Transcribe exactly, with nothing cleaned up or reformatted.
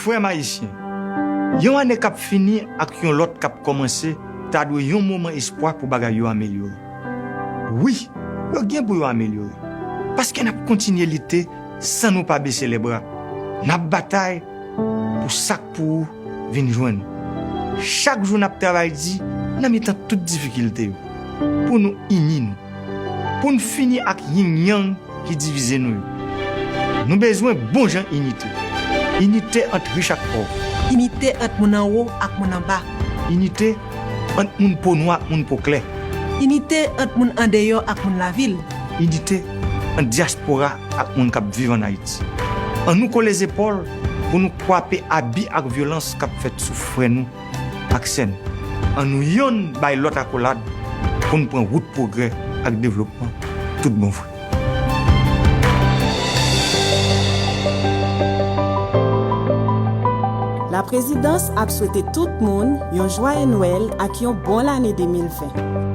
Frè m ayisyen, yon ane k ap fini ak yon lòt k ap kòmanse ta dwe yon moman espwa pou bagay yo amelyore. Wi, yo gen pou yo amelyore. Paske n ap kontinye lite san nou pa bese lèbra. N ap batay pou sa k pou ou vin jwenn ou. Chak jou n ap travay di nan mitan tout difikilte yo, pou nou ini nou, pou n fini ak yin yang ki divize nou yo. Nou bezwen bon jan inite. Inite ant rich ak pòv. Inite ant moun anwo ak moun anba. Inite ant moun po nwa ak moun po klè. Inite ant moun andeyò ak moun lavil. Inite ant dyaspora ak moun k ap viv ann Ayiti. Annou kole zepòl pou nou kwape abi ak vyolans k ap fèt sou frè nou ak sè nou. Annou yonn bay lòt akolad pou n pran wout pwogrè ak devlopman tout bon vre. Laprezidans ap swete tout moun yon jwaye Nwèl ak yon bon lane de mil ven.